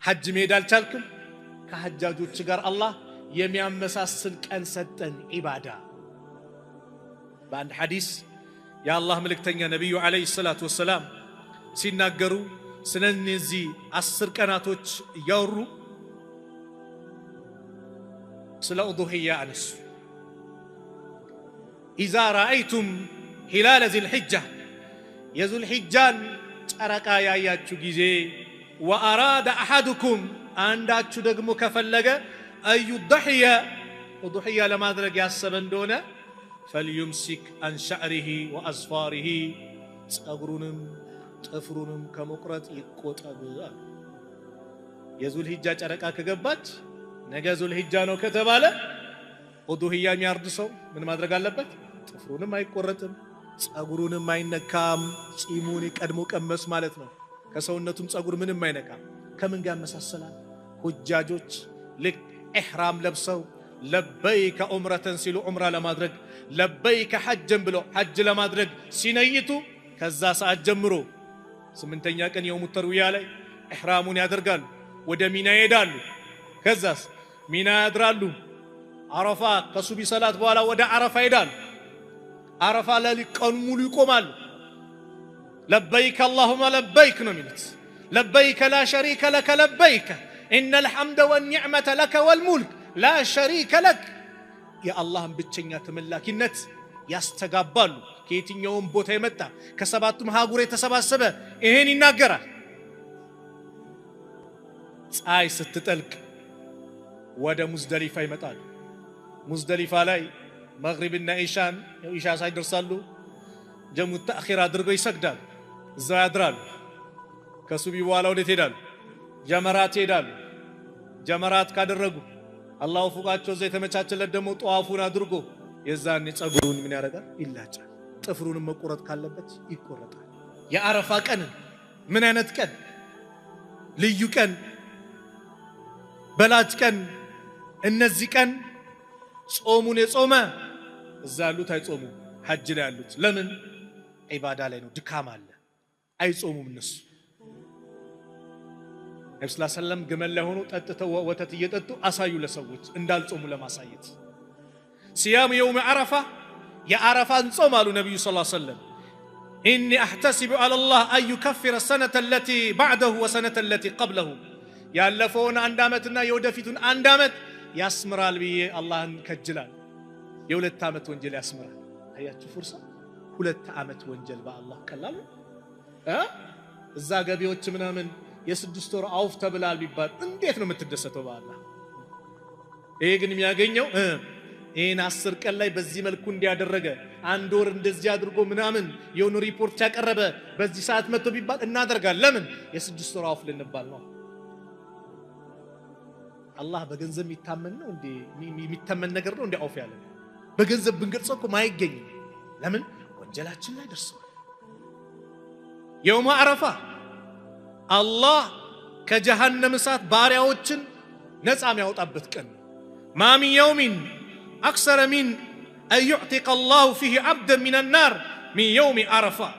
ሐጅ መሄድ አልቻልክም? ከሐጃጆች ጋር አላህ የሚያመሳስል ቀን ሰጠን ዒባዳ። በአንድ ሐዲስ የአላህ መልእክተኛ ነቢዩ ዓለይሂ ሰላቱ ወሰላም ሲናገሩ ስለ እነዚህ 10 ቀናቶች እያወሩ ስለ ኡዱህያ አነሱ። ኢዛ ረአይቱም ሂላለ ዚልሒጃ የዙልሒጃን ጨረቃ ያያችሁ ጊዜ ወአራደ አሐዱኩም አንዳችሁ ደግሞ ከፈለገ አዩضሕየ ኡዱሕያ ለማድረግ ያሰበ እንደሆነ ፈልዩምሲክ አን ሸዕሪሂ ወአዝፋሪሂ ጸጉሩንም ጥፍሩንም ከመቁረጥ ይቆጠብ አሉ። የዙልሂጃ ጨረቃ ከገባች ነገ ዙልሂጃ ነው ከተባለ ኡዱህያ የሚያርድ ሰው ምን ማድረግ አለበት? ጥፍሩንም አይቆረጥም፣ ጸጉሩንም አይነካም። ጺሙን ቀድሞ ቀመስ ማለት ነው። ከሰውነቱም ጸጉር ምንም አይነካም። ከምን ጋር ያመሳሰላል? ሁጃጆች ልክ ኢሕራም ለብሰው لبيك عمرة ሲሉ ዑምራ ለማድረግ لبيك حجا ብሎ ሐጅ ለማድረግ ሲነይቱ ከዛ ሰዓት ጀምሮ 8ኛ ቀን يوم التروية ላይ ኢሕራሙን ያደርጋሉ። ወደ ሚና ይሄዳሉ። ከዛስ ሚና ያድራሉ። አረፋ ከሱቢ ሰላት በኋላ ወደ አረፋ ይሄዳሉ። አረፋ ለሊት ቀኑ ሙሉ ይቆማሉ። لبيك اللهم لبيك ነው የሚሉት። لبيك لا شريك لك لبيك إن الحمد والنعمة لك والملك لا شريك لك። የአላህን ብቸኛ ተመላኪነት ያስተጋባሉ። ከየትኛውም ቦታ የመጣ ከሰባቱም ሀጉር የተሰባሰበ ይሄን ይናገራል። ፀሐይ ስትጠልቅ ወደ ሙዝደሊፋ ይመጣሉ። ሙዝደሊፋ ላይ መግሪብና ኢሻን ኢሻ ሳይደርሳሉ ጀሙ ተአኺር አድርገው ይሰግዳሉ። እዛው ያድራሉ። ከሱቢ በኋላ ወዴት ይሄዳሉ? ጀመራት ይሄዳሉ። ጀመራት ካደረጉ አላህ ወፍቋቸው እዛ የተመቻቸለት ደግሞ ጠዋፉን አድርጎ የዛኔ ጸጉሩን ምን ያደርጋል? ይላጫል። ጥፍሩንም መቆረጥ ካለበት ይቆረጣል። የአረፋ ቀን ምን አይነት ቀን? ልዩ ቀን፣ በላጭ ቀን። እነዚህ ቀን ጾሙን የጾመ እዛ ያሉት አይጾሙም። ሐጅ ላይ ያሉት ለምን? ዒባዳ ላይ ነው፣ ድካም አለ፣ አይጾሙም እነሱ። ነብዩ ሰለላሁ ዐለይሂ ወሰለም ግመል ላይ ሆኖ ጠጥተው ወተት እየጠጡ አሳዩ ለሰዎች እንዳልጾሙ ለማሳየት። ሲያም የውም ዓረፋ የዓረፋን ጾም አሉ ነብዩ ሰለላሁ ዐለይሂ ወሰለም إني أحتسب على الله أن يكفر السنة التي بعده والسنة التي قبله ያለፈውን አንድ ዓመትና የወደፊቱን አንድ ዓመት ያስምራል ብዬ አላህን ከጅላል። የ2 ዓመት ወንጀል ያስምራል። አያችሁ ፉርሳ፣ 2 ዓመት ወንጀል በአላህ ቀላል ነው። እዛ ገቢዎች ምናምን የ6 ወር አውፍ ተብላል ቢባል እንዴት ነው የምትደሰተው በአላህ? ይሄ ግን የሚያገኘው ይሄን 10 ቀን ላይ በዚህ መልኩ እንዲያደረገ አንድ ወር እንደዚህ አድርጎ ምናምን የሆነ ሪፖርት ያቀረበ በዚህ ሰዓት መጥቶ ቢባል እናደርጋለን። ለምን? የ6 ወር አውፍ ልንባል ነው። አላህ በገንዘብ የሚታመን ነው እንዴ? የሚታመን ነገር ነው እንዴ? አውፍ ያለ በገንዘብ ብንገልጸው እኮ ማይገኝም። ለምን? ወንጀላችን ላይ ደርሷል። የውመ ዓረፋ አላህ ከጀሃነም እሳት ባሪያዎችን ነፃ የሚያወጣበት ቀን ነው። ما من يوم أكثر من أن يعتق الله فيه عبدا من النار من يوم عرفة።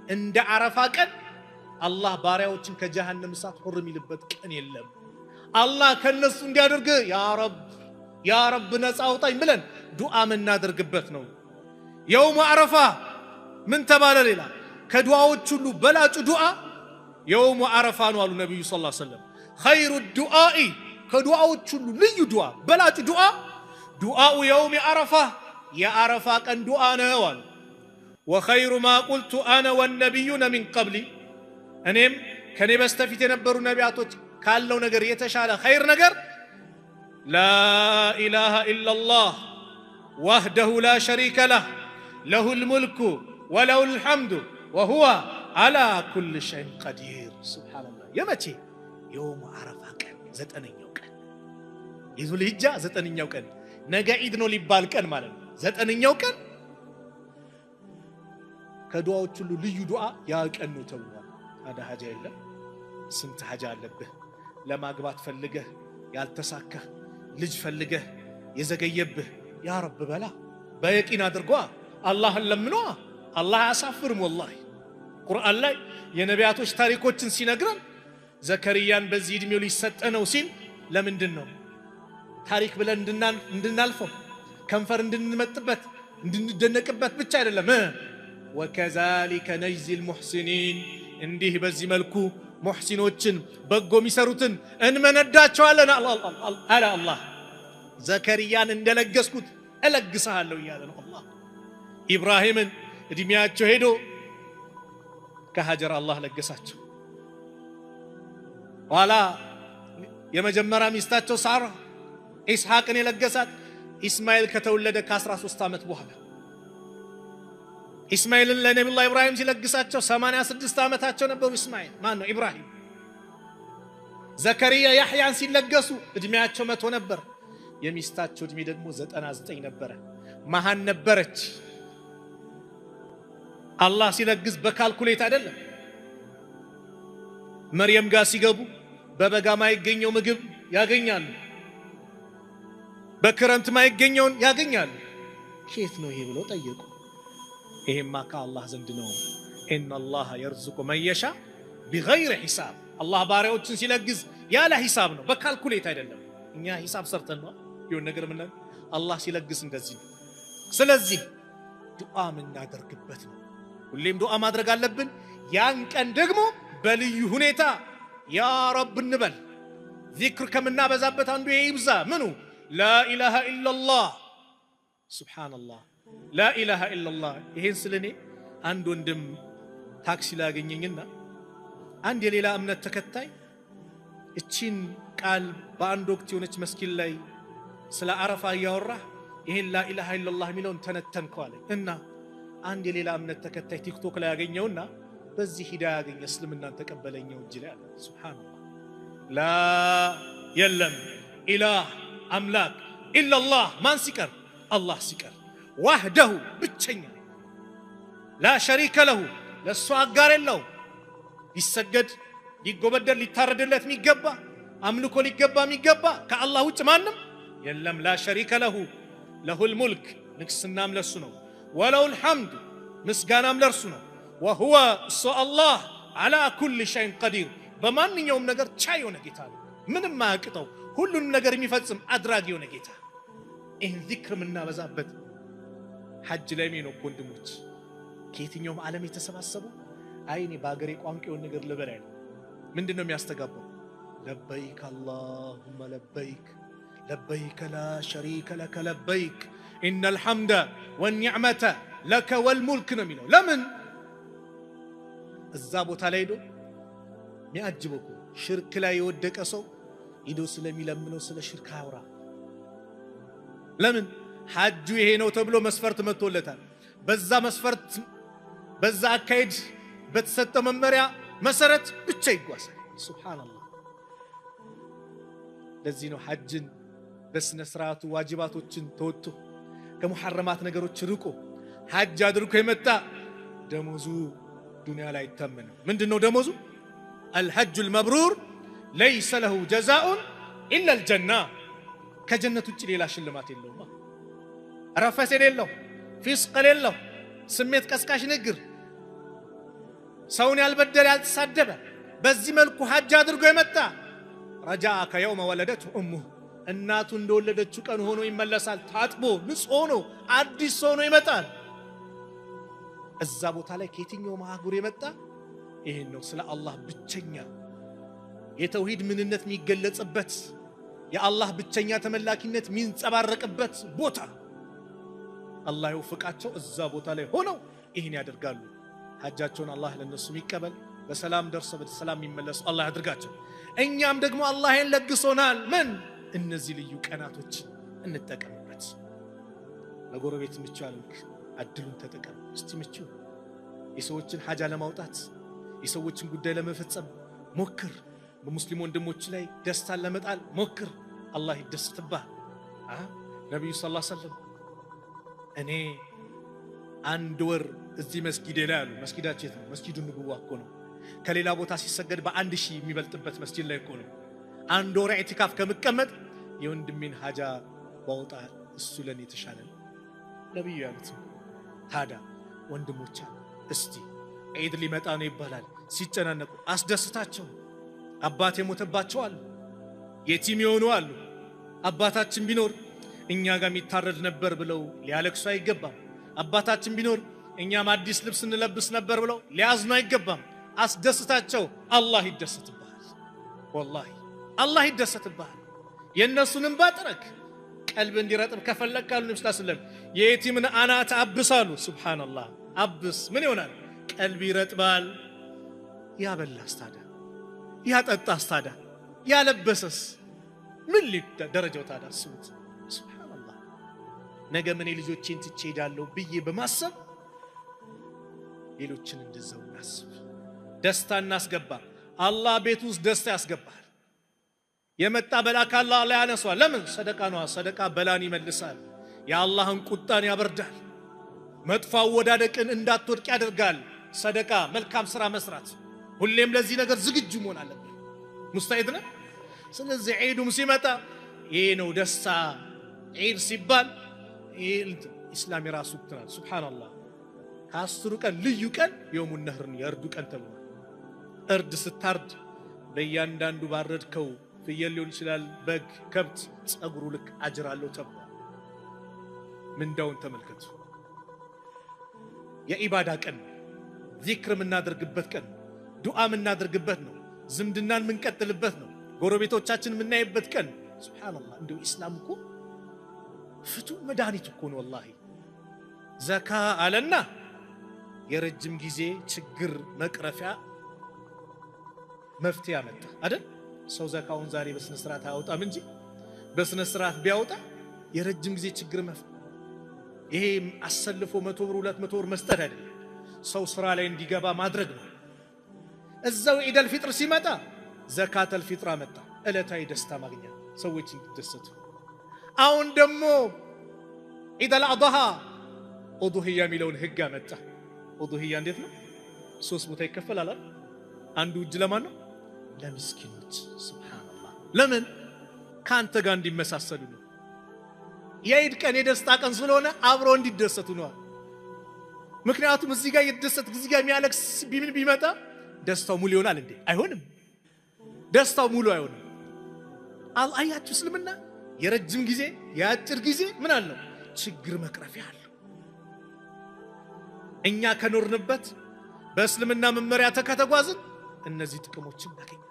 እንደ ዓረፋ ቀን አላህ ባሪያዎችን ከጀሃነም እሳት ሑር የሚልበት ቀን የለም። አላህ ከነሱ እንዲያደርግ يا رب يا رب ነፃ አውጣኝ ብለን ዱዓ የምናደርግበት ነው። يوم عرفة ምን ተባለ ሌላ? ከዱዓዎች ሁሉ በላጩ ዱዓ يوم عرفة ነው አሉ ነብዩ صلى الله عليه وسلم። خير الدعاء ከዱዓዎች ሁሉ ልዩ ዱዓ በላጩ ዱዓ دعاء يوم عرفة የዓረፋ ቀን ዱዓ ነው አሉ። وخير ما قلت أنا والنبيون من قبلي እኔም ከኔ በስተፊት የነበሩ ነቢያቶች ካለው ነገር የተሻለ ኸይር ነገር لا إله إلا الله وحده لا شريك له له الملك وله الحمد وهو على كل شيء قدير። سبحان الله። የመቼ? يوم عرفة ቀን 9ኛው ቀን የዙልሂጃ 9ኛው ቀን ነገ ዒድ ነው ሊባል ቀን ማለት ነው። 9ኛው ቀን ከዱዓዎች ሁሉ ልዩ ዱዓ ያ ቀን ነው ተብሏል። ታዲያ ሀጃ የለም? ስንት ሀጃ አለብህ? ለማግባት ፈልገህ ያልተሳካህ፣ ልጅ ፈልገህ የዘገየብህ፣ ያ ረብ በላ በየቂን አድርጓ አላህን ለምኗ። አላህ አያሳፍርም። ወላሂ ቁርአን ላይ የነቢያቶች ታሪኮችን ሲነግረን ዘከርያን በዚህ እድሜው ሊሰጠ ነው ሲል ለምንድን ነው? ታሪክ ብለን እንድናልፈው ከንፈር እንድንመጥበት እንድንደነቅበት ብቻ አይደለም። ወከዛሊከ ነጅዚ ልሙሕሲኒን እንዲህ በዚህ መልኩ ሙሕሲኖችን በጎ የሚሰሩትን እንመነዳቸዋለን አለ አላህ። ዘከርያን እንደለገስኩት እለግስሃለሁ እያለ ነው አላህ። ኢብራሂምን እድሜያቸው ሄዶ ከሀጀር አላህ ለገሳቸው። ኋላ የመጀመሪያ ሚስታቸው ሳራ ኢስሐቅን የለገሳት ኢስማኤል ከተወለደ ከ13 ዓመት በኋላ ኢስማኤልን ለነቢዩላህ ኢብራሂም ሲለግሳቸው 86 ዓመታቸው ነበሩ። ኢስማኤል ማን ነው? ኢብራሂም። ዘከርያ ያሕያን ሲለገሱ እድሜያቸው 100 ነበር። የሚስታቸው እድሜ ደግሞ 99 ነበረ። መሃን ነበረች። አላህ ሲለግስ በ calculate አይደለም። መርየም ጋር ሲገቡ በበጋ ማይገኘው ምግብ ያገኛሉ፣ በክረምት ማይገኘውን ያገኛሉ። ከየት ነው ይሄ ብለው ጠየቁ። ይሄማ ከአላህ ዘንድ ነው። إن الله يرزق من يشاء بغير حساب። አላህ ባሪያዎችን ሲለግስ ያለ ሂሳብ ነው፣ በ calculate አይደለም። እኛ ሂሳብ ሰርተን ነው ይሁን ነገር ምን። አላህ ሲለግስ እንደዚህ ነው። ስለዚህ ዱዓ የምናደርግበት ነው። ሁሌም ዱዓ ማድረግ አለብን። ያን ቀን ደግሞ በልዩ ሁኔታ يا رب እንበል። ዚክር ከምናበዛበት አንዱ ይብዛ። ምኑ? لا إله إلا الله። سبحان الله፣ لا إله إلا الله። ይሄን ስል እኔ አንድ ወንድም ታክሲ ላይ ያገኘኝና አንድ የሌላ እምነት ተከታይ እቺን ቃል በአንድ ወቅት የሆነች መስጊድ ላይ ስለ አረፋ እያወራህ ይሄን لا إله إلا الله የሚለውን ተነተንከው አለኝ። እና አንድ የሌላ እምነት ተከታይ ቲክቶክ ላይ ያገኘውና በዚህ ሂዳያ ያገኘ እስልምናን ተቀበለኛው እጅ ላይ አለ። سبحان الله። لا የለም إله አምላክ إلا الله ማን ሲቀር? አላህ ሲቀር፣ وحده ብቸኛ፣ لا شريك له ለእሱ አጋር የለው። ሊሰገድ ሊጎበደል ሊታረድለት የሚገባ አምልኮ ሊገባ የሚገባ ከአላህ ውጭ ማንም የለም። لا شريك له له الملك ንግስናም ለሱ ነው። وله الحمد ምስጋናም ለእርሱ ነው። وهو እሱ አላህ على كل شيء قدير በማንኛውም ነገር ቻይ የሆነ ጌታ ነው። ምንም ማያቅተው ሁሉንም ነገር የሚፈጽም አድራጊ የሆነ ጌታ። ይህን ዚክር የምናበዛበት ሐጅ ላይ ነው ወንድሞች፣ ከየትኛውም ዓለም የተሰባሰቡ አይ እኔ በሀገሬ ቋንቋ የሆነ ነገር ልበል አይደል። ምንድን ነው የሚያስተጋባው? لبيك اللهم لبيك لبيك لا شريك لك لبيك إن الحمد والنعمة لك والملك ነው የሚለው። ለምን እዛ ቦታ ላይ ሄዶ የሚያጅበው እኮ ሽርክ ላይ የወደቀ ሰው ሂዶ ስለሚለምነው ስለ ሽርክ አያውራ። ለምን ሐጁ ይሄ ነው ተብሎ መስፈርት መጥቶለታል። በዛ መስፈርት በዛ አካሄድ በተሰጠው መመሪያ መሰረት ብቻ ይጓዛል። ሱብሃንአላህ። ለዚህ ነው ሐጅን በስነ ስርዓቱ ዋጅባቶችን ተወጥቶ ከሙሐረማት ነገሮች ርቆ ሐጅ አድርጎ የመጣ ደሞዙ ዱንያ ላይ አይታመንም። ምንድነው ደሞዙ? الحج المبرور ليس له جزاء إلا الجنة። ከጀነት ውጭ ሌላ ሽልማት የለውማ። ረፈስ የሌለው፣ ፊስቅ የሌለው፣ ስሜት ቀስቃሽ ንግግር፣ ሰውን ያልበደለ ያልተሳደበ፣ በዚህ መልኩ ሐጅ አድርጎ የመጣ رجع كيوم ولدته أمه እናቱ እንደወለደችው ቀን ሆኖ ይመለሳል። ታጥቦ ንጹሕ ሆኖ አዲስ ሆኖ ይመጣል። እዛ ቦታ ላይ ከየትኛውም አህጉር የመጣ ይሄን ነው ስለ አላህ ብቸኛ የተውሂድ ምንነት የሚገለጽበት የአላህ ብቸኛ ተመላኪነት የሚንጸባረቅበት ቦታ። አላህ ይወፍቃቸው። እዛ ቦታ ላይ ሆነው ይህን ያደርጋሉ። ሐጃቸውን አላህ ለነሱ የሚቀበል በሰላም ደርሰው በሰላም የሚመለሱ አላህ ያድርጋቸው። እኛም ደግሞ አላህን ለግሶናል። ምን እነዚህ ልዩ ቀናቶች እንጠቀምበት። ለጎረቤት ምቹ አልክ፣ አድሉን ተጠቀም። እስቲ ምቹ የሰዎችን ሐጃ ለማውጣት የሰዎችን ጉዳይ ለመፈጸም ሞክር። በሙስሊም ወንድሞች ላይ ደስታን ለመጣል ሞክር። አላህ ይደሰትብሃል። ነቢዩ ሰለላሁ ዐለይሂ ወሰለም እኔ አንድ ወር እዚህ መስጊዴ ላይ አሉ። መስጊዳቸው የት ነው? መስጊዱ ንቡዋ እኮ ነው። ከሌላ ቦታ ሲሰገድ በ1000 የሚበልጥበት መስጊድ ላይ እኮ ነው። አንድ ወር ኢዕቲካፍ ከምቀመጥ የወንድሜን ሐጃ ባወጣ እሱ ለኔ የተሻለ ነው ነቢዩ ያሉት። ታዲያ ወንድሞች እስቲ ዒድ ሊመጣ ነው ይባላል። ሲጨናነቁ አስደስታቸው፣ አባት የሞተባቸው አሉ፣ የቲም የሆኑ አሉ። አባታችን ቢኖር እኛ ጋር የሚታረድ ነበር ብለው ሊያለቅሱ አይገባም። አባታችን ቢኖር እኛም አዲስ ልብስ እንለብስ ነበር ብለው ሊያዝኑ አይገባም። አስደስታቸው፣ አላህ ይደሰትብሃል። ወላሂ አላህ ይደሰትብሃል። የእነሱን እንባ ጥረግ። ቀልብ እንዲረጥብ ከፈለግ ካሉ ነብዩ ሰለላሁ ዐለይሂ ወሰለም የየቲምን አናት አብስ አሉ። ሱብሃነላህ አብስ ምን ይሆናል? ቀልብ ይረጥባል። ያበላስ ታዲያ፣ ያጠጣስ ታዲያ፣ ያለበሰስ ምን ደረጃው ታዲያ? አስቡት። ሱብሃነላህ ነገ ምን ልጆቼን ትቼ እሄዳለሁ ብዬ በማሰብ ሌሎችን እንደዛው እናስብ። ደስታ እናስገባ። አላህ ቤት ውስጥ ደስታ ያስገባል። የመጣ በላ ካለ አላህ ያነሷል። ለምን? ሰደቃ ነዋ። ሰደቃ በላን ይመልሳል። የአላህን ቁጣን ያበርዳል። መጥፎ አወዳደቅን እንዳትወድቅ ያደርጋል። ሰደቃ፣ መልካም ስራ መስራት። ሁሌም ለዚህ ነገር ዝግጁ መሆን አለብን። ሙስተዒድ ነህ። ስለዚህ ዒዱም ሲመጣ ይሄ ነው ደስታ። ዒድ ሲባል ኢስላም የራሱ ትናል። ሱብሃነላህ ከአስሩ ቀን ልዩ ቀን የውሙ ነህርን የእርዱ ቀን ተብሏል። እርድ ስታርድ በእያንዳንዱ ባረድከው ፍየል ሊሆን ይችላል፣ በግ፣ ከብት ጸጉሩ ልክ አጅር አለው ተብሏል። ምንዳውን ተመልከቱ። የኢባዳ ቀን ነው። ዚክር የምናደርግበት ቀን ነው። ዱዓ የምናደርግበት ነው። ዝምድናን የምንቀጥልበት ነው። ጎረቤቶቻችን የምናይበት ቀን ነው። ሱብሃነላህ እንደው ኢስላም እኮ ፍቱን መድኃኒት እኮ ነው። ወላሂ ዘካ አለና የረጅም ጊዜ ችግር መቅረፊያ መፍትሄ አመጣ አይደል? ሰው ዘካውን ዛሬ በስነ ስርዓት አያወጣም እንጂ በስነ ስርዓት ቢያወጣ የረጅም ጊዜ ችግር መፍትሄ። ይሄ አሰልፎ 100 ብር 200 ብር መስጠት አይደለም፣ ሰው ስራ ላይ እንዲገባ ማድረግ ነው። እዛው ዒደል ፊጥር ሲመጣ ዘካተል ፊጥር አመጣ፣ ዕለታዊ ደስታ ማግኛ ሰዎች እንዲደሰቱ። አሁን ደግሞ ዒደል አድሃ ኡዱህያ የሚለውን ህግ አመጣ። ኡዱህያ እንዴት ነው? 3 ቦታ ይከፈላል አይደል? አንዱ እጅ ለማን ነው? ለምስኪኖች። ሱብሃንአላህ። ለምን? ካንተ ጋር እንዲመሳሰሉ ነው። የዒድ ቀን የደስታ ቀን ስለሆነ አብሮ እንዲደሰቱ ነው። ምክንያቱም እዚህ ጋር እየተደሰተ እዚህ ጋር የሚያለቅስ ቢመጣ ደስታው ሙሉ ይሆናል እንዴ? አይሆንም። ደስታው ሙሉ አይሆንም። አያችሁ፣ እስልምና የረጅም ጊዜ የአጭር ጊዜ ምን አለው? ችግር መቅረፊያ አለው። እኛ ከኖርንበት በእስልምና መመሪያ ከተጓዝን እነዚህ ጥቅሞችን እናገኛለን።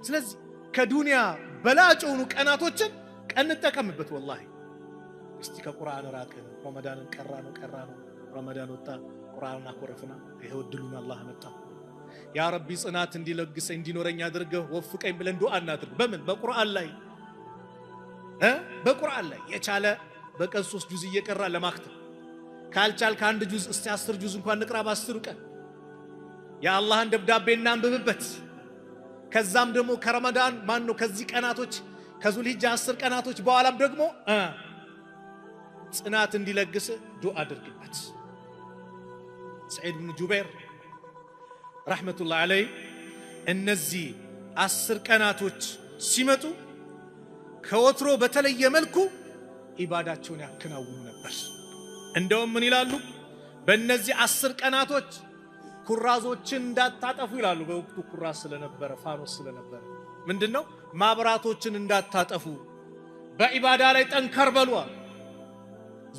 ስለዚህ ከዱንያ በላጭ የሆኑ ቀናቶችን እንጠቀምበት። ወላሂ እስቲ ከቁርአን ራቅን፣ ረመዳንን ቀራ ነው ረመዳን ወጣ፣ ቁርአንን አኮረፍና፣ ይኸው እድሉን አላህ መጣ። ያ ረቢ ጽናት እንዲለግሰኝ እንዲኖረኝ አድርገህ ወፍቀኝ ብለን ዱዓ እናድርግ። በምን? በቁርአን ላይ በቁርአን ላይ የቻለ በቀን 3 ጁዝ እየቀራ ለማክተም ካልቻል ከአንድ ጁዝ እስቲ 10 ጁዝ እንኳን ንቅራ በ10 ቀን። የአላህን ደብዳቤ እናንብብበት። ከዛም ደግሞ ከረመዳን ማን ነው ከዚህ ቀናቶች ከዙልሂጃ 10 ቀናቶች በኋላም ደግሞ ጽናት እንዲለግስ ዱዓ አድርግበት። ሰዒድ ብን ጁበይር ረሕመቱላህ ዐለይህ እነዚህ 10 ቀናቶች ሲመጡ ከወትሮ በተለየ መልኩ ኢባዳቸውን ያከናውኑ ነበር። እንደውም ምን ይላሉ? በእነዚህ 10 ቀናቶች ኩራዞችን እንዳታጠፉ ይላሉ። በወቅቱ ኩራዝ ስለነበረ ፋኖስ ስለነበረ ምንድነው ማብራቶችን እንዳታጠፉ፣ በኢባዳ ላይ ጠንከር በሉ።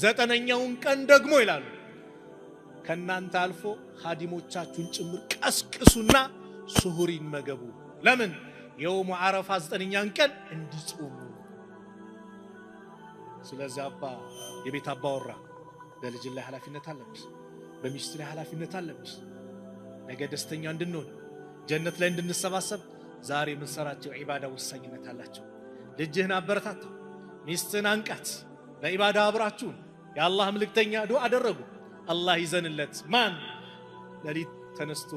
9ኛውን ቀን ደግሞ ይላሉ ከናንተ አልፎ ኻዲሞቻችሁን ጭምር ቀስቅሱና ሱሁሪን መገቡ። ለምን? የውሙ ዓረፋ 9ኛን ቀን እንዲጾሙ። ስለዚህ አባ የቤት አባወራ በልጅ ላይ ኃላፊነት አለብሽ፣ በሚስት ላይ ኃላፊነት አለብሽ። ነገ ደስተኛ እንድንሆን ጀነት ላይ እንድንሰባሰብ ዛሬ የምንሰራቸው ዒባዳ ወሳኝነት አላቸው። ልጅህን አበረታታው፣ ሚስትህን አንቃት፣ በዒባዳ አብራችሁን። የአላህ መልእክተኛ ዱዓ አደረጉ፣ አላህ ይዘንለት። ማን ሌሊት ተነስቶ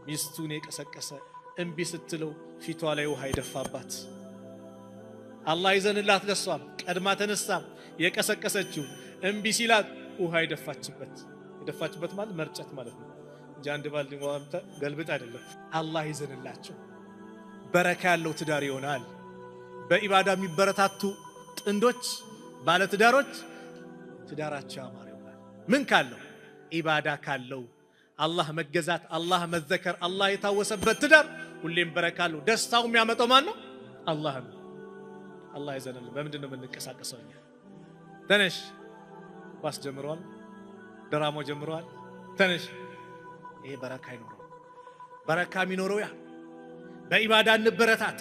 ሚስቱን የቀሰቀሰ እምቢ ስትለው ፊቷ ላይ ውሃ ይደፋባት። አላህ ይዘንላት። ለሷም ቀድማ ተነሳ የቀሰቀሰችው እምቢ ሲላት ውሃ ይደፋችበት። የደፋችበት ማለት መርጨት ማለት ነው እንጂ አንድ ባልዲ ውሃ ገልብጥ አይደለም። አላህ ይዘንላቸው። በረካ ያለው ትዳር ይሆናል። በኢባዳ የሚበረታቱ ጥንዶች ባለትዳሮች ትዳራቸው ያማረ ይሆናል። ምን ካለው? ኢባዳ ካለው፣ አላህ መገዛት፣ አላህ መዘከር፣ አላህ የታወሰበት ትዳር ሁሌም በረካ አለው። ደስታው የሚያመጣው ማን ነው? አላህ ነው። አላህ ይዘንልን። በምንድን ነው የምንቀሳቀሰው እኛ? ተነሽ፣ ኳስ ጀምረዋል፣ ድራማው ጀምረዋል። ተነሽ። ይሄ በረካ አይኖረው። በረካ የሚኖረው ያ በኢባዳ እንበረታታ።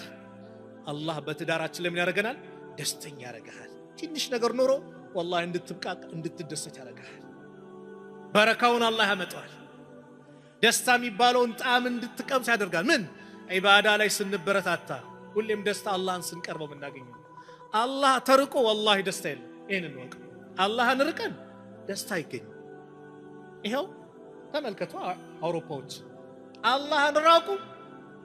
አላህ በትዳራችን ለምን ያደርገናል? ደስተኛ ያደርግሃል። ትንሽ ነገር ኖሮ ወላሂ እንድትብቃቅ እንድትደሰት ያደርግሃል። በረካውን አላህ ያመጣዋል። ደስታ የሚባለውን ጣዕም እንድትቀምስ ያደርጋል። ምን ዒባዳ ላይ ስንበረታታ፣ ሁሌም ደስታ አላህን ስንቀርበው የምናገኘው። አላህ ተርቆ ወላሂ ደስታ የለም። ይህን እንወቅ። አላህን ርቀን ደስታ አይገኝም። ይኸው ተመልከቱ፣ አውሮፓዎች አላህን ራቁ፣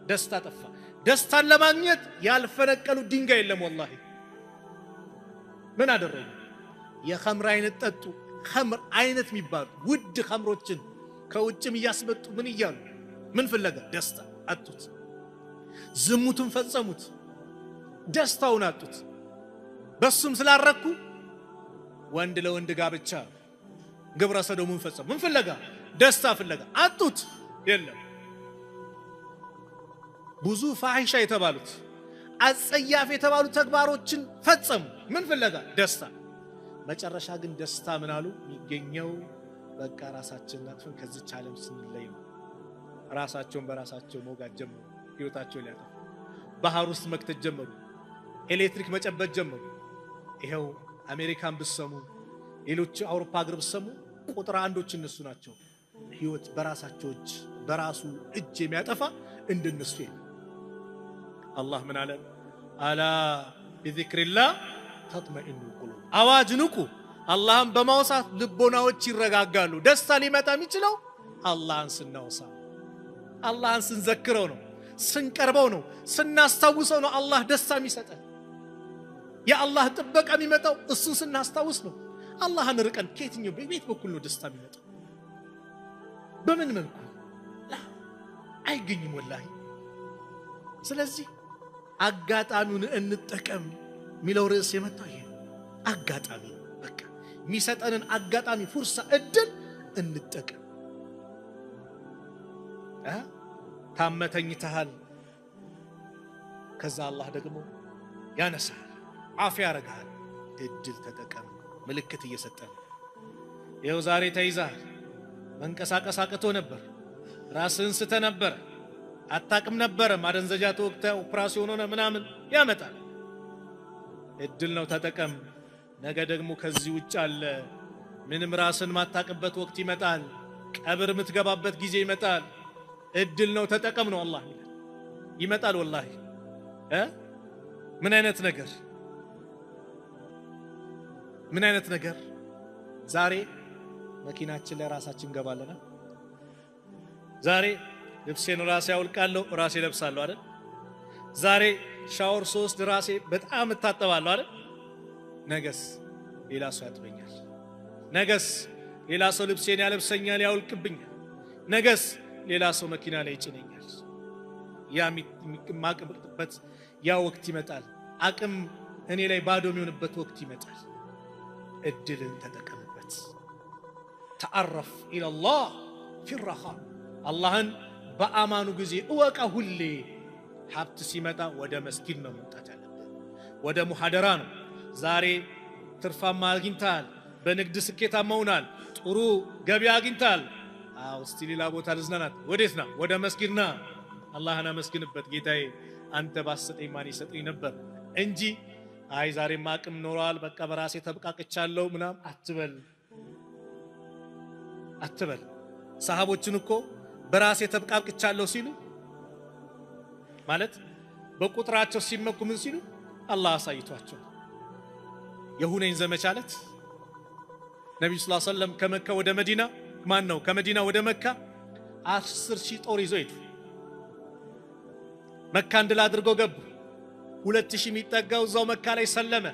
ደስታ ጠፋ። ደስታን ለማግኘት ያልፈነቀሉ ድንጋይ የለም። ወላሂ ምን አደረጉ? የኸምር አይነት ጠጡ። ኸምር አይነት የሚባሉ ውድ ኸምሮችን ከውጭም እያስመጡ ምን እያሉ ምን ፍለጋ? ደስታ አጡት። ዝሙቱን ፈጸሙት፣ ደስታውን አጡት። በሱም ስላረኩ ወንድ ለወንድ ጋብቻ ግብረ ሰዶሙን ፈጸሙ። ምን ፍለጋ? ደስታ ፍለጋ አጡት። የለም ብዙ ፋሒሻ የተባሉት አጸያፍ የተባሉ ተግባሮችን ፈጸሙ። ምን ፍለጋ? ደስታ። መጨረሻ ግን ደስታ ምን አሉ የሚገኘው በቃ ራሳችንን አጥፈን ከዚች ዓለም ስንለይ ነው። ራሳቸውን በራሳቸው መውጋት ጀመሩ። ህይወታቸውን ሊያጠፉ ባህር ውስጥ መክተት ጀመሩ። ኤሌክትሪክ መጨበጥ ጀመሩ። ይኸው አሜሪካን ብሰሙ፣ ሌሎች አውሮፓ ሀገር ብሰሙ ቁጥር አንዶች እነሱ ናቸው። ህይወት በራሳቸው እጅ በራሱ እጅ የሚያጠፋ እንደነሱ የለም። አላህ ምን አለ? ألا بذكر الله تطمئن القلوب። አዋጅ ንቁ፣ አላህን በማውሳት ልቦናዎች ይረጋጋሉ። ደስታ ሊመጣ የሚችለው አላህን ስናወሳ፣ አላህን ስንዘክረው ነው፣ ስንቀርበው ነው፣ ስናስታውሰው ነው አላህ ደስታ የሚሰጠን። የአላህ ጥበቃ የሚመጣው እሱን ስናስታውስ ነው። አላህን ርቀን ከየትኛው በቤት በኩል ነው ደስታ የሚመጣው? በምን መልኩ አይገኝም ወላሂ። ስለዚህ አጋጣሚውን እንጠቀም የሚለው ርዕስ የመጣው ይሄ አጋጣሚ ነው። በቃ የሚሰጠንን አጋጣሚ ፉርሳ፣ እድል እንጠቀም። ታመህ ተኝተሃል፣ ከዛ አላህ ደግሞ ያነሳሃል፣ ዓፊያ ያደርግሃል። እድል ተጠቀም። ምልክት እየሰጠ ነው። ይኸው ዛሬ ተይዘሃል። መንቀሳቀስ አቅቶ ነበር። ራስህን ስተ ነበር። አታቅም ነበረ። ማደንዘጃ ተወግተህ ኦፕራሲዮን ሆነ ምናምን ያመጣል። እድል ነው፣ ተጠቀም። ነገ ደግሞ ከዚህ ውጭ አለ። ምንም ራስን ማታቅበት ወቅት ይመጣል። ቀብር የምትገባበት ጊዜ ይመጣል። እድል ነው፣ ተጠቀም ነው አላህ ይላል። ይመጣል ወላሂ። ምን አይነት ነገር ምን አይነት ነገር! ዛሬ መኪናችን ላይ ራሳችን እንገባለና ዛሬ ልብሴን ራሴ አውልቃለሁ፣ ራሴ ለብሳለሁ አይደል? ዛሬ ሻወር ሶስት ራሴ በጣም እታጠባለሁ አይደል? ነገስ ሌላ ሰው ያጥበኛል። ነገስ ሌላ ሰው ልብሴን ያለብሰኛል፣ ያውልቅብኛል። ነገስ ሌላ ሰው መኪና ላይ ይጭነኛል። ያ የማቅበት ያ ወቅት ይመጣል። አቅም እኔ ላይ ባዶ የሚሆንበት ወቅት ይመጣል። እድልን ተጠቀምበት። ተዓረፍ ኢለላህ ፊረኻ፣ አላህን በአማኑ ጊዜ እወቃ። ሁሌ ሀብት ሲመጣ ወደ መስጊድ ነው መምጣት ያለብህ፣ ወደ ሙሐደራ ነው። ዛሬ ትርፋማ አግኝተሃል፣ በንግድ ስኬታማ ሆናል፣ ጥሩ ገቢ አግኝተሃል። አዎ እስቲ ሌላ ቦታ ልዝናናት። ወዴት ና? ወደ መስጊድ ና። አላህን አመስግንበት። ጌታዬ አንተ ባሰጠኝ ማን ይሰጠኝ ነበር እንጂ አይ ዛሬማ አቅም ኖሯል፣ በቃ በራሴ ተብቃቅቻለሁ ምናምን አትበል አትበል። ሰሃቦችን እኮ በራሴ ተብቃቅቻለሁ ሲሉ ማለት በቁጥራቸው ሲመኩ ምን ሲሉ አላህ አሳይቷቸው። የሁነይን ዘመቻ ዕለት ነቢዩ ሰለላሁ ዐለይሂ ወሰለም ከመካ ወደ መዲና ማን ነው ከመዲና ወደ መካ 10,000 ጦር ይዘው ሄዱ። መካን ድል አድርገው ገቡ። 2,000 የሚጠጋው እዛው መካ ላይ ሰለመ።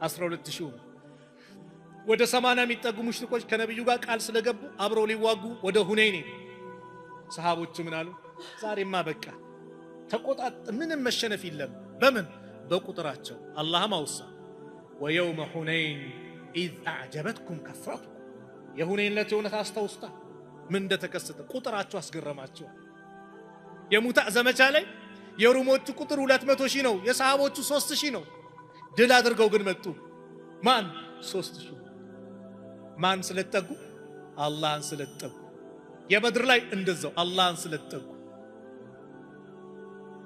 12,000 ወደ 80 የሚጠጉ ሙሽሪኮች ከነቢዩ ጋር ቃል ስለገቡ አብረው ሊዋጉ ወደ ሁነይን ሄዱ። ሰሃቦቹ ምን አሉ? ዛሬማ በቃ ተቆጣጥ፣ ምንም መሸነፍ የለም። በምን በቁጥራቸው። አላህም አውሳ ويوم حنين إذ أعجبتكم كثرتكم። የሁነይን ዕለት የእውነት አስታውስታ ምን እንደተከሰተ ቁጥራቸው አስገረማቸዋል። የሙታ ዘመቻ ላይ የሩሞቹ ቁጥር 200 ሺህ ነው፣ የሰሃቦቹ 3000 ነው። ድል አድርገው ግን መጡ። ማን 3000? ማን ስለጠጉ? አላህን ስለጠጉ። የበድር ላይ እንደዛው አላህን ስለጠጉ።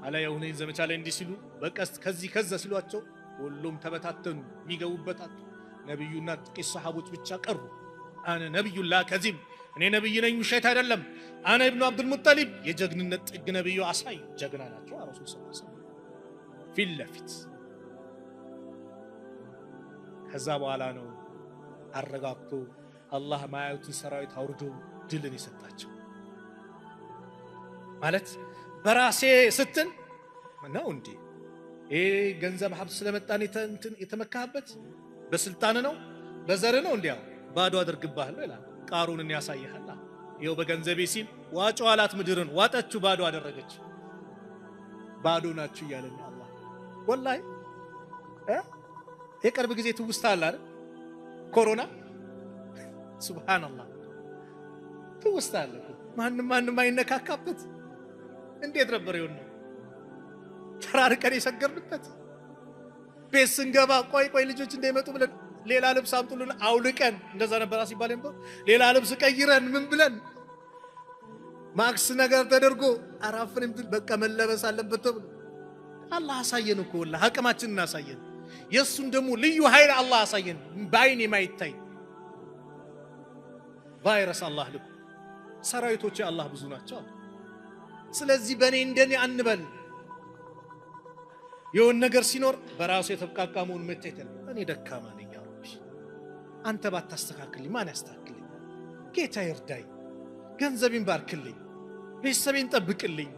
አላ የሁነይን ዘመቻ ላይ እንዲህ ሲሉ በቀስት ከዚህ ከዛ ሲሏቸው ሁሉም ተበታተኑ፣ የሚገቡበት አጡ። ነብዩና ጥቂት ሰሃቦች ብቻ ቀሩ። አነ ነብዩ ላ ከዚብ፣ እኔ ነብይ ነኝ ውሸት አይደለም። አነ ኢብኑ አብዱል ሙጠሊብ፣ የጀግንነት ጥግ ነብዩ አሳዩ። ጀግና ናቸው ረሱል ሰለላሁ ዐለይሂ ወሰለም ፊት ለፊት። ከዛ በኋላ ነው አረጋግቶ አላህ ማያዩትን ሰራዊት አውርዶ ድልን የሰጣቸው። ማለት በራሴ ስትል ነው እንዴ? ይሄ ገንዘብ ሀብት ስለመጣን የተመካህበት በስልጣን ነው በዘር ነው እንዲያው ባዶ አድርግብሃለሁ ይላል። ቃሩንን ያሳይሃል። ይኸው በገንዘቤ ሲል ዋጮ አላት ምድርን ዋጠችው፣ ባዶ አደረገች። ባዶ ናችሁ እያለ ነው አላህ። ወላሂ የቅርብ ጊዜ ትውስታ አለ አይደል? ኮሮና ሱብሃንአላህ ትውስታ አለ። ማንም ማንም አይነካካበት። እንዴት ነበር የሆነው? ተራርቀን የሰገርንበት ቤት ስንገባ ቆይ ቆይ ልጆች እንዳይመጡ ብለን ሌላ ልብስ አምጡልን አውልቀን፣ እንደዛ ነበር ሲባል ነበር። ሌላ ልብስ ቀይረን ምን ብለን ማክስ ነገር ተደርጎ አራፍን በቃ መለበስ አለበት ተብሎ አላህ አሳየን እኮ ወላሂ፣ አቅማችንን አሳየን። የእሱን ደግሞ ልዩ ኃይል አላህ አሳየን። በአይን የማይታይ ቫይረስ አላህ ልኩ። ሰራዊቶች አላህ ብዙ ናቸው። ስለዚህ በእኔ እንደኔ አንበል። የሆነ ነገር ሲኖር በራሱ የተብቃቃ መሆኑን መታየት ያለ እኔ ደካማ ነኝ ያ ረቢ፣ አንተ ባታስተካክልኝ ማን ያስተካክልኝ? ጌታ ይርዳኝ፣ ገንዘቤን ባርክልኝ፣ ቤተሰቤን ጠብቅልኝ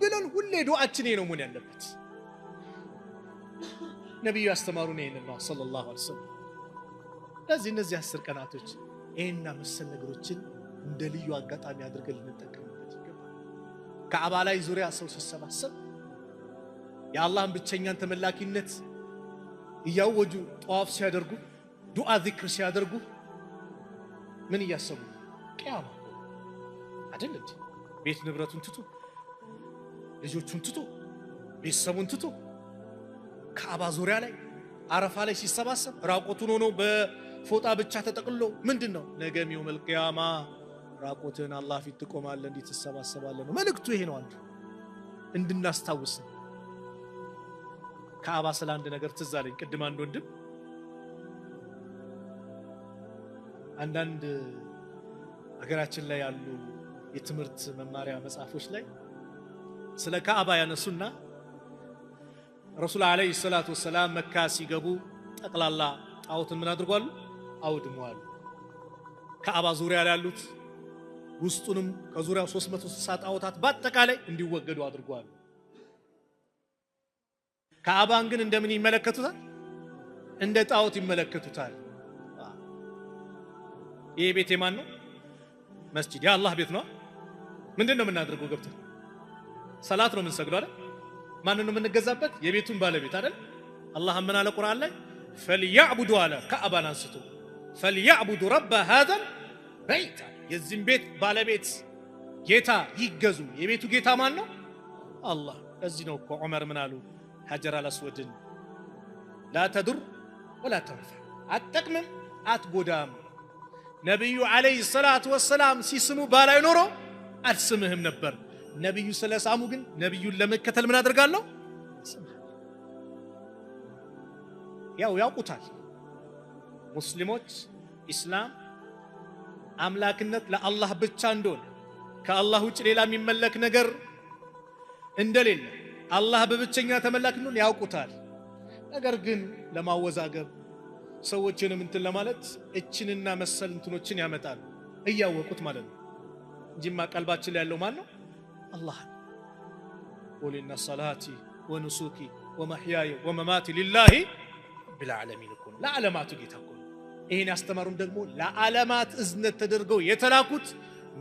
ብለን ሁሌ ዱዓችን ነው መሆን ያለበት። ነቢዩ ያስተማሩን ይሄንን ነው ሰለላሁ ዐለይሂ ወሰለም። ለዚህ እነዚህ 10 ቀናቶች ይሄንና መሰል ነገሮችን እንደ ልዩ አጋጣሚ አድርገን ልንጠቀምበት ይገባል። ከዓባ ላይ ዙሪያ ሰው ሲሰባሰብ የአላህን ብቸኛን ተመላኪነት እያወጁ ጠዋፍ ሲያደርጉ፣ ዱዓ ዚክር ሲያደርጉ ምን እያሰቡ? ቅያማ አይደል እንዴ? ቤት ንብረቱን ትቶ ልጆቹን ትቶ ቤተሰቡን ትቶ ከዓባ ዙሪያ ላይ አረፋ ላይ ሲሰባሰብ ራቆቱን ሆኖ በፎጣ ብቻ ተጠቅልሎ ምንድነው? ነገም የውመል ቂያማ ራቆትን አላህ ፊት ትቆማለህ፣ እንዲህ ትሰባሰባለህ ነው መልእክቱ። ይሄ ነው አንዱ እንድናስታውስ ነው። ከዓባ ስለ አንድ ነገር ትዝ አለኝ። ቅድም አንድ ወንድም አንዳንድ ሀገራችን ላይ ያሉ የትምህርት መማሪያ መጽሐፎች ላይ ስለ ከዓባ ያነሱና ረሱል ዓለይሂ ሰላቱ ወሰላም መካ ሲገቡ ጠቅላላ ጣዖትን ምን አድርጓሉ? አውድመዋል። ከዓባ ዙሪያ ያሉት ውስጡንም ከዙሪያው 360 ጣዖታት በአጠቃላይ እንዲወገዱ አድርጓሉ። ከዓባን ግን እንደምን ይመለከቱታል? እንደ ጣዖት ይመለከቱታል። ይሄ ቤት የማን ነው? መስጂድ የአላህ ቤት ነው። ምንድን ነው የምናደርገው? ገብተን ሰላት ነው የምንሰግደው አይደል? ማንን ነው የምንገዛበት? የቤቱን ባለቤት አይደል? አላህ ምን አለ ቁርአን ላይ? ፈልያዕቡዱ አለ ከዓባን አንስቶ ፈልያዕቡዱ ረበ ሃዘል በይት፣ የዚህም ቤት ባለቤት ጌታ ይገዙ። የቤቱ ጌታ ማን ነው? አላህ። እዚህ ነው እኮ ዑመር ምን አሉ? ሀጀር አልአስወድን ላ ተዱር ወላ ተንፈዕ፣ አትጠቅምም አትጎዳም። ነቢዩ ዓለይሂ ሰላቱ ወሰላም ሲስሙ ባላይ ኖሮ አልስምህም ነበር። ነቢዩ ስለሳሙ ግን ነቢዩን ለመከተል ምን አደርጋለሁ? ያው ያውቁታል ሙስሊሞች ኢስላም አምላክነት ለአላህ ብቻ እንደሆነ ከአላህ ውጭ ሌላ የሚመለክ ነገር እንደሌለ አላህ በብቸኛ ተመላክ እንደሆነ ያውቁታል። ነገር ግን ለማወዛገብ ሰዎችንም እንትን ለማለት እችንና መሰል እንትኖችን ያመጣሉ እያወቁት ማለት ነው እንጂማ ቀልባችን ላይ ያለው ማን ነው? አላህ። ቁል ኢነ ሰላቲ ወኑሱኪ ወመሕያየ ወመማቲ ሊላሂ ረቢል ዓለሚን እኮ ነው። ለዓለማቱ ጌታ እኮ ነው። ይሄን ያስተማሩን ደግሞ ለዓለማት እዝነት ተደርገው የተላኩት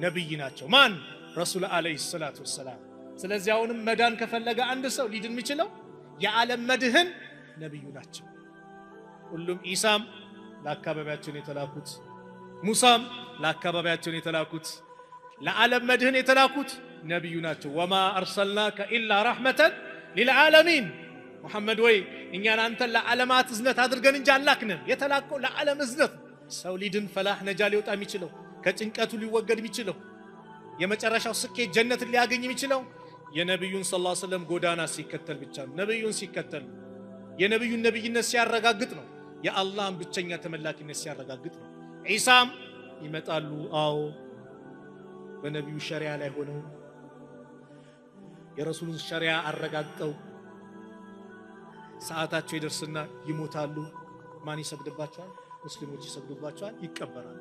ነብይ ናቸው። ማን? ረሱል ዓለይሂ ሰላቱ ወሰላም። ስለዚህ አሁንም መዳን ከፈለገ አንድ ሰው ሊድን የሚችለው የዓለም መድህን ነብዩ ናቸው። ሁሉም ኢሳም ለአካባቢያቸው የተላኩት፣ ሙሳም ለአካባቢያቸው የተላኩት፣ ለዓለም መድህን የተላኩት ነቢዩ ናቸው። وما أرسلناك إلا رحمة للعالمين። ሙሐመድ ወይ እኛን አንተን ለዓለማት እዝነት አድርገን እንጂ አላክንም። የተላከው ለዓለም እዝነት፣ ሰው ሊድን ፈላህ ነጃ ሊወጣ የሚችለው፣ ከጭንቀቱ ሊወገድ የሚችለው፣ የመጨረሻው ስኬት ጀነትን ሊያገኝ የሚችለው የነቢዩን صلى الله عليه وسلم ጎዳና ሲከተል ብቻ ነው። ነቢዩን ሲከተል የነቢዩን ነቢይነት ሲያረጋግጥ ነው። የአላህን ብቸኛ ተመላኪነት ሲያረጋግጥ ነው። ዒሳም ይመጣሉ። አዎ በነቢዩ ሸሪያ ላይ ሆነው የረሱሉን ሸሪያ አረጋግጠው ሰዓታቸው ይደርስና ይሞታሉ። ማን ይሰግድባቸዋል? ሙስሊሞች ይሰግዱባቸዋል፣ ይቀበራሉ።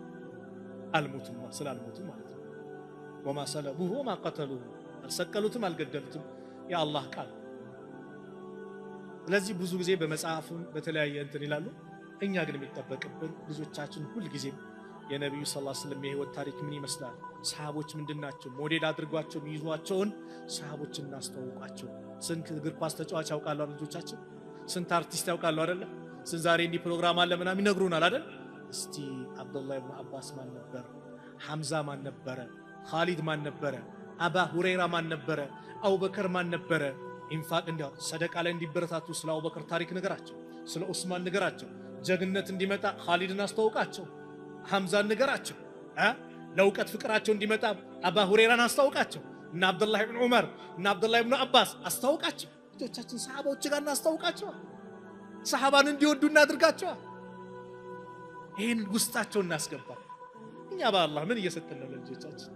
አልሞቱም፣ ስላልሞቱ ማለት ነው። ወማ ሰለቡሁ ወማ ቀተሉሁ፣ አልሰቀሉትም፣ አልገደሉትም፣ የአላህ ቃል። ስለዚህ ብዙ ጊዜ በመጽሐፍም በተለያየ እንትን ይላሉ። እኛ ግን የሚጠበቅብን ልጆቻችን ሁልጊዜም የነቢዩ صلى الله عليه وسلم የህይወት ታሪክ ምን ይመስላል፣ ሰሃቦች ምንድን ናቸው፣ ሞዴል አድርጓቸው የሚይዟቸውን ሰሃቦች እናስተዋውቃቸው። ስንት እግር ኳስ ተጫዋች ያውቃሉ አይደል? ልጆቻችን ስንት አርቲስት ያውቃሉ አይደለ? ስንት ዛሬ እንዲህ ፕሮግራም አለ ምናምን ይነግሩናል አይደል? እስቲ አብዱላህ ኢብኑ አባስ ማን ነበር? ሐምዛ ማን ነበረ? ኻሊድ ማን ነበረ? አባ ሁረይራ ማን ነበረ? አቡበከር ማን ነበረ? ኢንፋቅ እንዲያው ሰደቃ ላይ እንዲበረታቱ ስለ አቡበከር ታሪክ ንገራቸው፣ ስለ ዑስማን ንገራቸው። ጀግነት እንዲመጣ ኻሊድን አስተዋውቃቸው፣ ሐምዛን ንገራቸው። ለእውቀት ፍቅራቸው እንዲመጣ አባ ሁረይራን አስተዋውቃቸው፣ እነ አብዱላህ ኢብኑ ዑመር እነ አብዱላህ ኢብኑ አባስ አስተዋውቃቸው። ልጆቻችን ሰሃባዎች ጋር እናስተዋውቃቸው፣ ሰሃባን እንዲወዱ እናድርጋቸው። ይህን ውስጣቸው እናስገባ። እኛ በአላህ ምን እየሰጠን ነው ለልጆቻችን?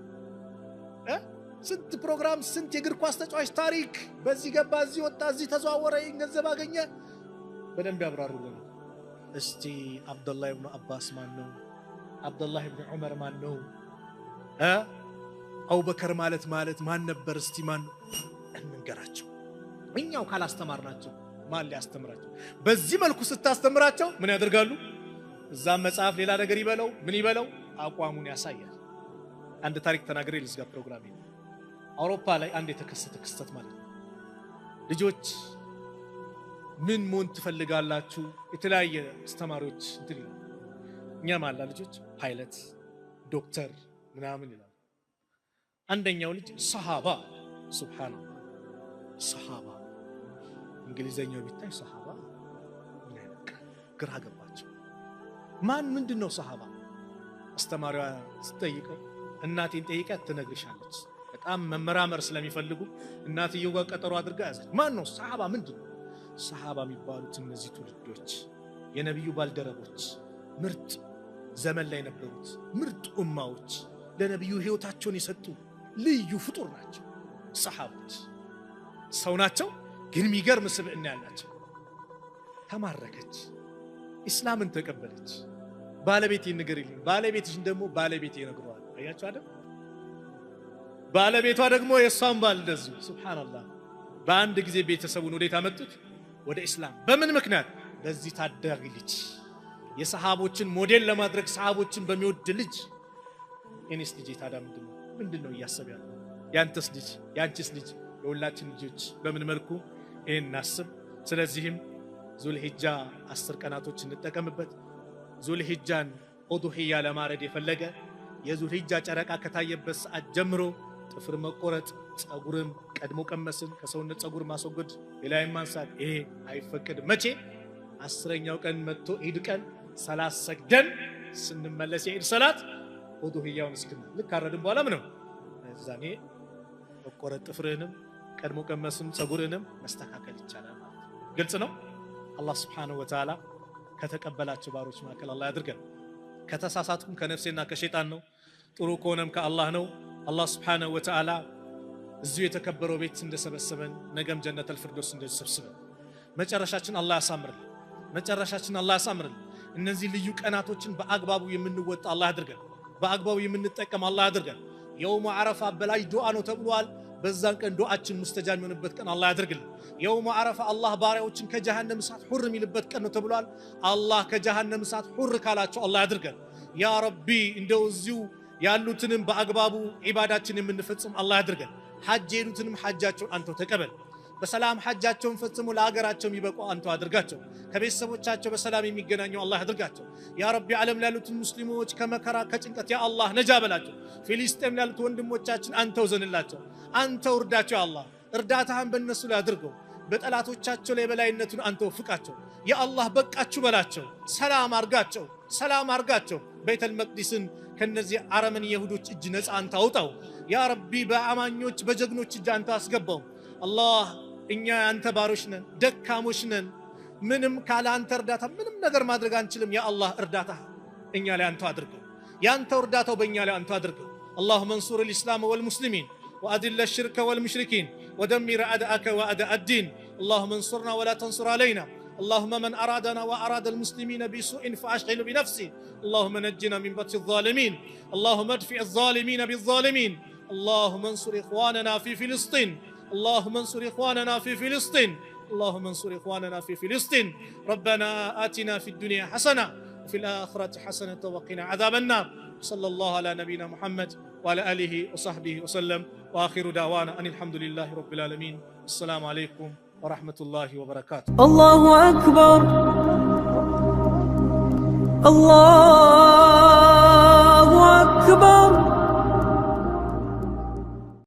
ስንት ፕሮግራም፣ ስንት የእግር ኳስ ተጫዋች ታሪክ፣ በዚህ ገባ፣ እዚህ ወጣ፣ እዚህ ተዘዋወረ፣ ይህን ገንዘብ አገኘ፣ በደንብ ያብራሩልናል። እስቲ አብዱላህ ኢብኑ አባስ ማን ነው? አብዱላህ ኢብኑ ዑመር ማን ነው? አቡበከር ማለት ማን ነበር? እስቲ ማን ነው? እንንገራቸው። እኛው ካላስተማርናቸው ማን ሊያስተምራቸው? በዚህ መልኩ ስታስተምራቸው ምን ያደርጋሉ? እዛም መጽሐፍ ሌላ ነገር ይበለው ምን ይበለው አቋሙን ያሳያል። አንድ ታሪክ ተናግሬ ልዝጋ ፕሮግራሜ። አውሮፓ ላይ አንድ የተከሰተ ክስተት ማለት ነው። ልጆች ምን መሆን ትፈልጋላችሁ? የተለያየ አስተማሪዎች እንትን ይላል። እኛም አላ ልጆች ፓይለት፣ ዶክተር ምናምን ይላል። አንደኛው ልጅ ሰሃባ፣ سبحان الله፣ ሰሃባ እንግሊዘኛው ቢታይ ሰሃባ ምን አይነት ቃል፣ ግራ ገባቸው። ማን ምንድን ነው ሰሃባ? አስተማሪዋ ስትጠይቀው እናቴን ጠይቃት ትነግርሻለች። በጣም መመራመር ስለሚፈልጉ እናትየው ጋር ቀጠሮ አድርጋ ያዘች። ማን ነው ሰሃባ? ምንድን ነው ሰሃባ? የሚባሉት እነዚህ ትውልዶች የነቢዩ ባልደረቦች፣ ምርጥ ዘመን ላይ ነበሩት፣ ምርጥ ኡማዎች፣ ለነቢዩ ህይወታቸውን የሰጡ ልዩ ፍጡር ናቸው። ሰሃቦች ሰው ናቸው፣ ግን የሚገርም ስብዕና ያላቸው። ተማረከች፣ ኢስላምን ተቀበለች። ባለቤቴ ንገሪልኝ፣ ባለቤትሽን ደግሞ ባለቤቴ ይነግረዋል። አያችሁ አይደል? ባለቤቷ ደግሞ የእሷን ባል እንደዚሁ። سبحان الله። በአንድ ጊዜ ቤተሰቡን ወዴት አመጡት? ወደ ኢስላም። በምን ምክንያት? በዚህ ታዳጊ ልጅ፣ የሰሃቦችን ሞዴል ለማድረግ ሰሃቦችን በሚወድ ልጅ። እኔስ ልጄ ታዲያ ምንድን ነው እያሰብ ያለው? ያንተስ ልጅ፣ ያንቺስ ልጅ፣ የሁላችን ልጆች በምን መልኩ ይህን እናስብ። ስለዚህም ዙልሂጃ 10 ቀናቶች እንጠቀምበት። ዙልሂጃን ኡዱሂያ ለማረድ የፈለገ የዙልሂጃ ጨረቃ ከታየበት ሰዓት ጀምሮ ጥፍር መቆረጥ፣ ጸጉርም ቀድሞ ቀመስን ከሰውነት ጸጉር ማስወገድ፣ ሌላይም ማንሳት ይሄ አይፈቀድም። መቼ? 10ኛው ቀን መጥቶ ኢድ ቀን ሰላት ሰግደን ስንመለስ የኢድ ሰላት ኡዱሂያውን እስክና ልክ ካረድን በኋላ ምንም እዛኔ መቆረጥ ጥፍርህንም ቀድሞ ቀመስም ጸጉርህንም መስተካከል ይቻላል ማለት ነው። ግልጽ ነው። አላህ سبحانه وتعالى ከተቀበላቸው ባሮች መካከል አላህ ያድርገን። ከተሳሳትኩም ከነፍሴና ከሸይጣን ነው፣ ጥሩ ከሆነም ከአላህ ነው። አላህ سبحانه وتعالى እዚሁ የተከበረው ቤት እንደሰበሰበን ነገም ጀነተል ፊርዶስ እንደሰበሰበን መጨረሻችን አላህ ያሳምርልን። መጨረሻችን አላህ ያሳምርልን። እነዚህ ልዩ ቀናቶችን በአግባቡ የምንወጣ አላህ ያድርገን። በአግባቡ የምንጠቀም አላህ ያድርገን። የውሙ ዓረፋ በላይ ዱዓ ነው ተብሏል። በዛን ቀን ዱዓችን ሙስተጃብ የሚሆንበት ቀን አላህ ያድርግልን። የውሙ ዓረፋ አላህ ባሪያዎችን ከጀሃነም እሳት ሑር የሚልበት ቀን ነው ተብሏል። አላህ ከጀሃነም እሳት ሑር ካላቸው አላህ ያድርገን። يا ربي እንደው እዚሁ ያሉትንም በአግባቡ ዒባዳችን የምንፈጽም አላህ ያድርገን። ሐጅ የሄዱትንም ሐጃቸውን አንተው ተቀበል። በሰላም ሐጃቸውን ፈጽሞ ለሀገራቸው የሚበቁ አንተው አድርጋቸው። ከቤተሰቦቻቸው በሰላም የሚገናኙ አላህ አድርጋቸው። ያ ረቢ ዓለም ላሉትን ሙስሊሞች ከመከራ ከጭንቀት ያ አላህ ነጃ በላቸው። ፊሊስጤም ላሉት ወንድሞቻችን አንተው ዘንላቸው፣ አንተው እርዳቸው። ያ አላህ እርዳታህን በእነሱ ላይ አድርገው። በጠላቶቻቸው ላይ የበላይነቱን አንተ ወፍቃቸው። ያ አላህ በቃችሁ በላቸው። ሰላም አርጋቸው፣ ሰላም አርጋቸው። ቤተል መቅዲስን ከነዚህ አረመን የሁዶች እጅ ነፃ አንተ አውጣው። ያ ረቢ በአማኞች በጀግኖች እጅ አንተ አስገባው። አላህ እኛ ያንተ ባሮች ነን፣ ደካሞች ነን። ምንም ካለ አንተ እርዳታ ምንም ነገር ማድረግ አንችልም። ያ አላህ እርዳታ እኛ ላይ አንተ አድርገው። ያንተ እርዳታው በእኛ ላይ አንተ አድርገው። اللهم انصر الإسلام والمسلمين وأذل الشرك والمشركين ودمر أعداءك وأعداء الدين. اللهم انصرنا ولا تنصر علينا. اللهم من أرادنا وأراد المسلمين بسوء فأشغله بنفسه. اللهم نجنا من بطش الظالمين. اللهم ادفع الظالمين بالظالمين. اللهم انصر إخواننا في فلسطين. اللهم انصر إخواننا في فلسطين. اللهم انصر إخواننا في فلسطين. ربنا آتنا في الدنيا حسنة وفي الآخرة حسنة وقنا عذاب النار. صلى الله على نبينا محمد وعلى آله وصحبه وسلم. وآخر دعوانا أن الحمد لله رب العالمين. السلام عليكم ورحمة الله وبركاته. الله أكبر، الله